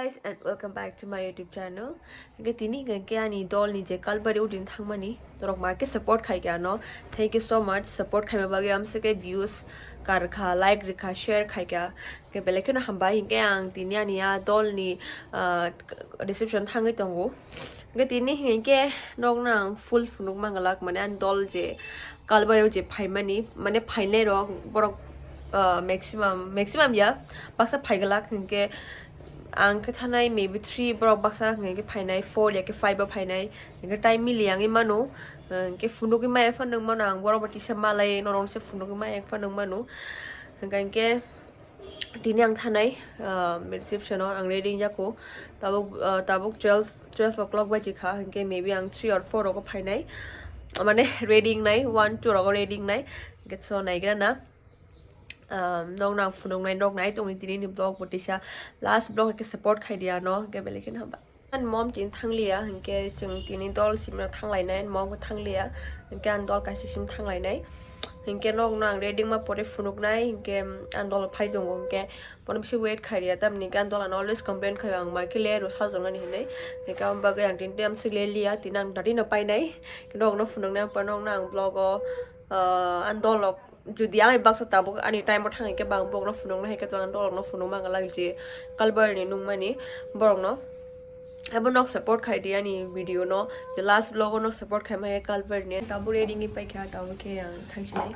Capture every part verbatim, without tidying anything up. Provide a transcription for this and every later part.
Guys, and welcome back to my YouTube channel. Hingke tini hingke ani dol ni je Kalbari udin thangmani, torok ma ke support khai ke ano. Thank you so much. Support khai ma bagwi amse ke views kar kha, like rikha, share khai kha. Ke belai kheno hambai. Hingke ang tini ani a dol ni, ah, reception thangwi tongo. Hingke tini hingke nok nang full phunuk mangalak, mane ani dol je Kalbari je phaimani, mane phainai rok borok, ah, maximum, maximum ya, baksa phaigalak hingke ang khe thanai maybe three borok baksa hingke phainai, four ya ke five bo phainai, hingke time mili yangwi mano, hingke phunugwi maya phano nung mano, ang borok bo tisa malai norok se phunugwi maya phano nung mano, hingke, hingke tini ang thanai, ah, reception o ang ready wngya kho, tabuk, ah, tabuk twelve, twelve o'clock baji kha, hingke maybe ang three or four rogo phainai, mane ready wngnai, one, two rogo ready wngnai, hingke so naigra na. Um, nok nang phunuknai, nok nai tongni tini ni vlog bo tisa last vlog ke support khai dia no, hingke belai kheno hambai. An mom tin thangliya, hingke chwng tini dol simna thanglainai, mom bo thangliya, hingke an dol kaisa sim thanglainai, hingke nok nang ready ma pore phunuknai, hingke an dol phai tongo, hingke bono bisi wait khai ria, tamni hingke an dol ano always complain khai ang mai khe le rw sajoknani hinwi, hingke amo bagwi ang tini tei amsik le liya, tini ang dati no painai, nok no phunuknai, nok nang vlog o, uh, an dol rok. Jodi ang baksa tabuk ani time o thang hingke bang bokno phunuknai hai khe to ang dolokno phunuk mangala je Kalbari ni nungmani borokno. Abo nok support khai di ani video no, je last vlog o nok support khai maya Kalbari ni. Tabuk ready ni paikha, tabuk khe ang thangsinai.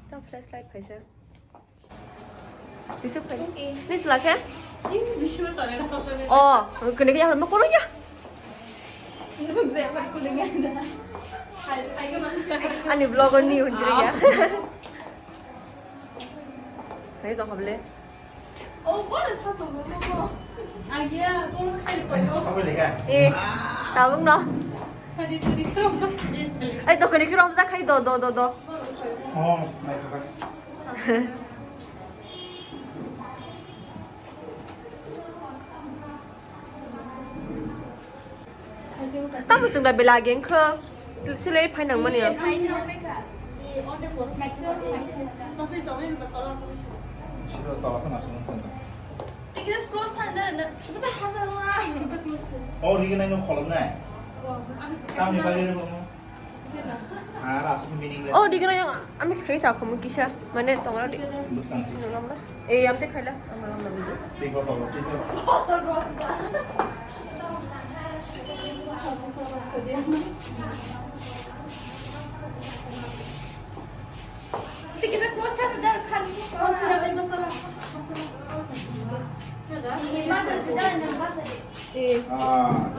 Ta flashlight phaisa. Bisa phai. Ni sila khe? Oh, kene kaya ma kono ya. Ani vlog ni hundri ya. Hai to hable. Oh, what is happening? Agia, kung khai ko. Eh, tabuk no. Ai to kene khe romjak khai do, do, do, do. Oh, nai to. Tamo chwng da belai ageng kho. Silai phai nang mani. Siro tola khna sung khna. Tik se close thang da na. Masa hazar wa. Oh, rigi nai no kholom nai. Tamo ni bagwi rebo. Oh, di kena yang ami khai sa kamu kisa. Mana tong ada. Bukan. Nolong lah. Eh, yang teh khai lah. Sama lama dulu. Tiga puluh, tiga. Kita close satu dah kan. Oh, tidak ada masalah. Ini masa sudah, ini masa. Eh. Ah.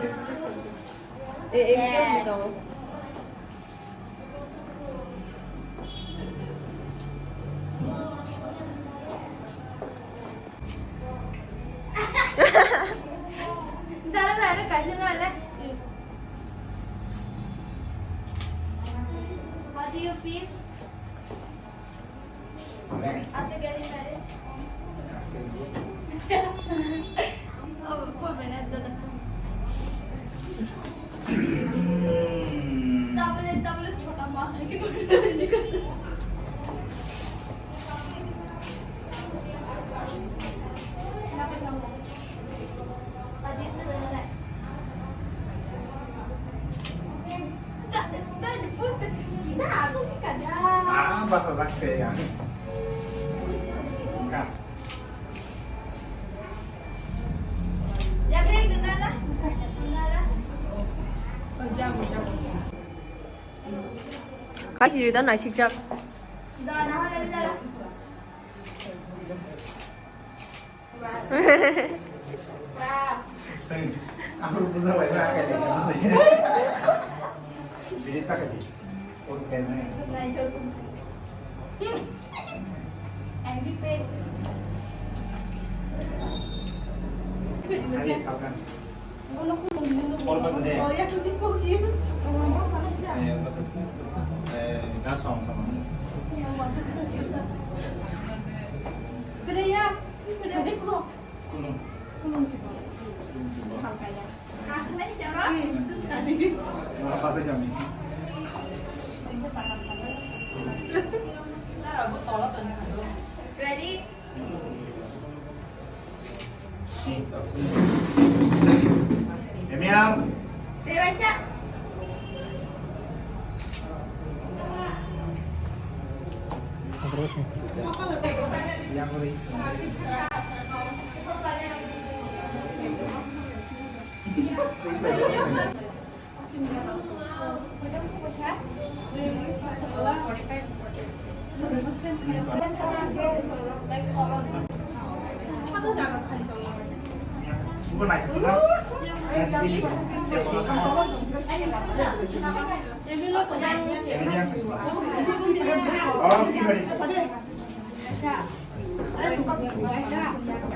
Eh, eh, yes. Dara, dara, kaisa na le. How do you feel? After getting married? Oh, poor man, I've done that. Double, double, chota mass hai ki Ah, basa jakse ya. Ka. Kasi rida naisik jak. Sing, aku busa lagi lah kayak gitu sih. Jadi tak lagi. Pose kayak mana? Ayo, silakan. Por paso de. Eh, paso. Eh, da som som. Kaya. Kunung. Kunung sih, Bang. Kunung sih, Bang. Sangkaya. Apa sih, Jami? Ready? Emiam.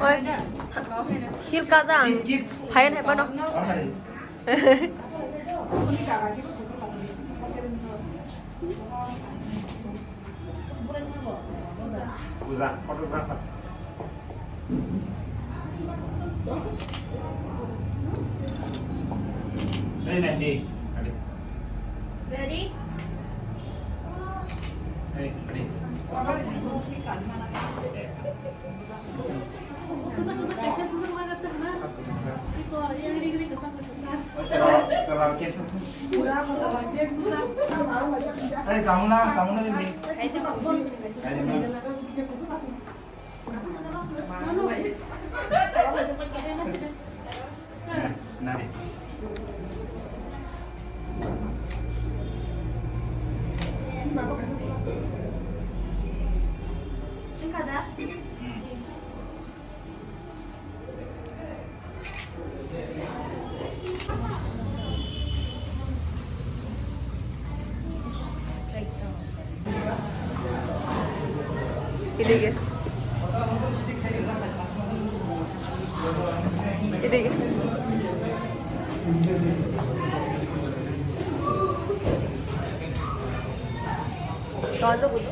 Oi, hil kajang. Hayan hai mano. Puja, photographer. Hey, Nandi. Ready? Hey, ready. Idige. Idige. Kaldı bunu.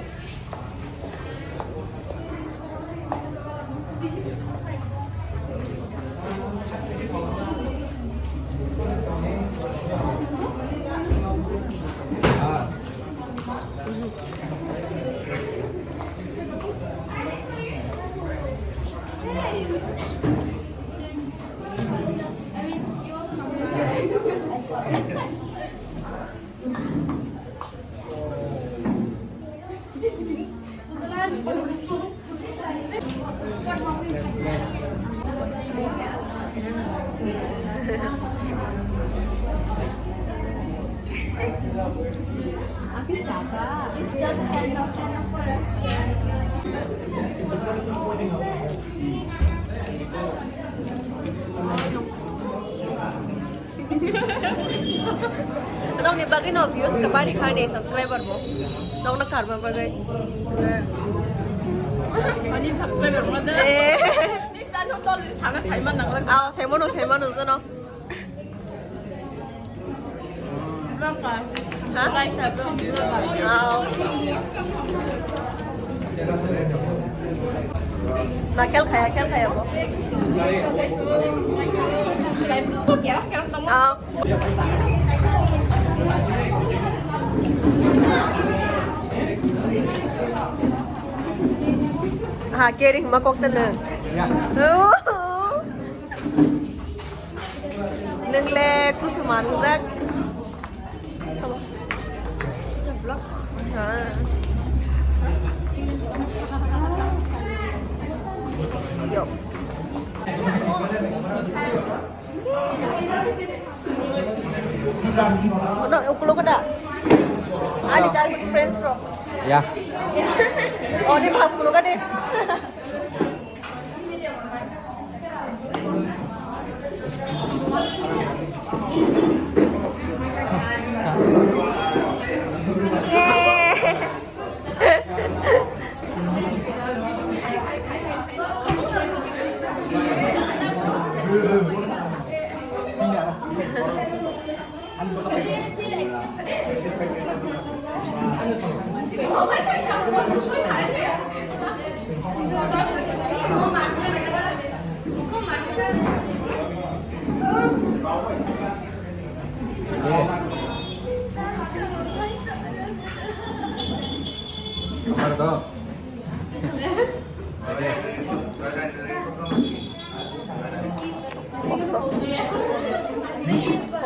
Nokni bagwi no views kwbari kha ni subscriber bo. Nokno karma bagwi. Ani subscriber mo de. Eh. Ni chalo tol ni sana saiman nang. Aw, saimano, saimano jano. Ha? Aw. Na kel khaya, kel khaya bo. Aw. Ha, kering ma kok ta nang. Ya. Oh. Nang le kusuma nang jak. Ha. Yo. No, ukulok ada. Ada cari friends rok. Ya. Oh, ini maaf, ukulok ada.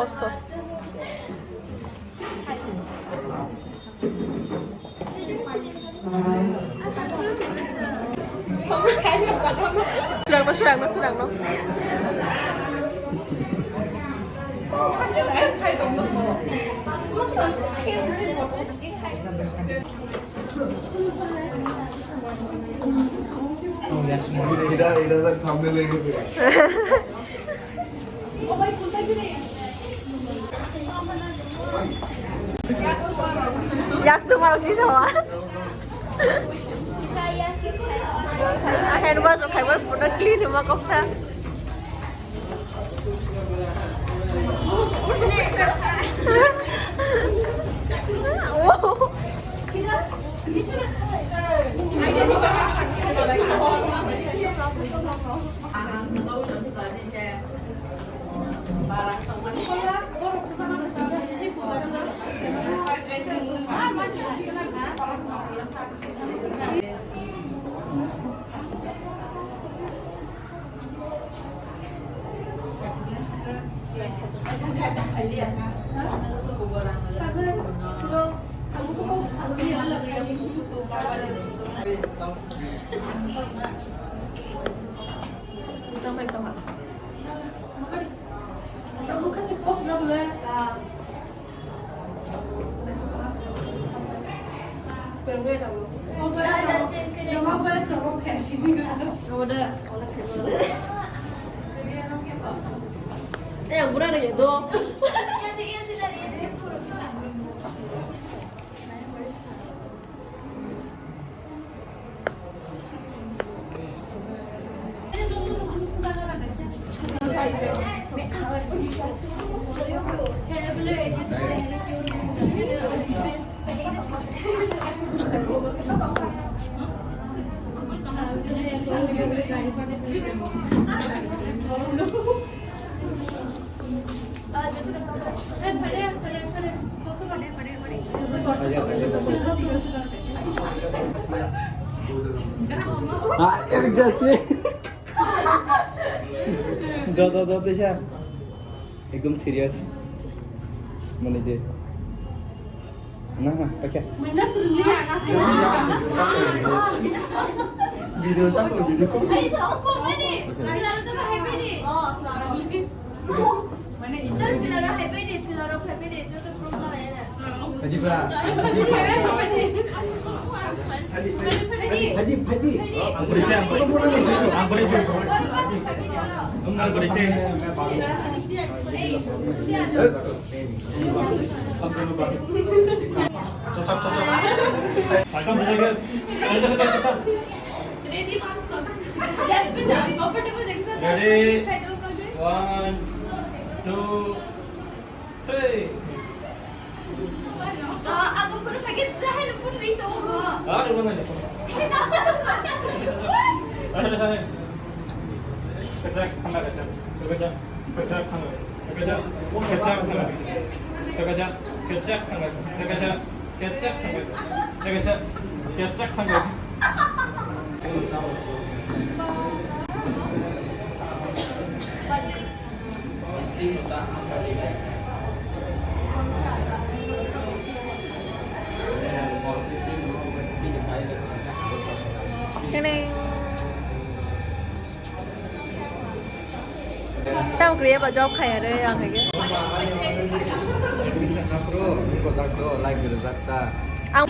Kosto. Surangno, surangno, surangno. এটা, এটা তার থাম্বনেল হয়ে গেছে। Yak suma rok ni sawa. Hand wash rok khaibar pura clean hwnma kok tha. Ah, just me. Do, do, do, Tisha. Ekdom serious. Mani de. Nah, pakai. Video satu, video. Ai, tak apa, ini. Selalu tu bahaya ni. Oh, selalu. Mana ini? Selalu bahaya ni, selalu bahaya ni. Joto problem lain. Hadi ba. Hadi, hadi. Hadi, hadi. Ang polisi, ang polisi. Ang polisi. Ang polisi. Cocok, cocok. Ready? One, two, three. Ah, Tamo kwrwi ba job khai are ang hai khe. Ang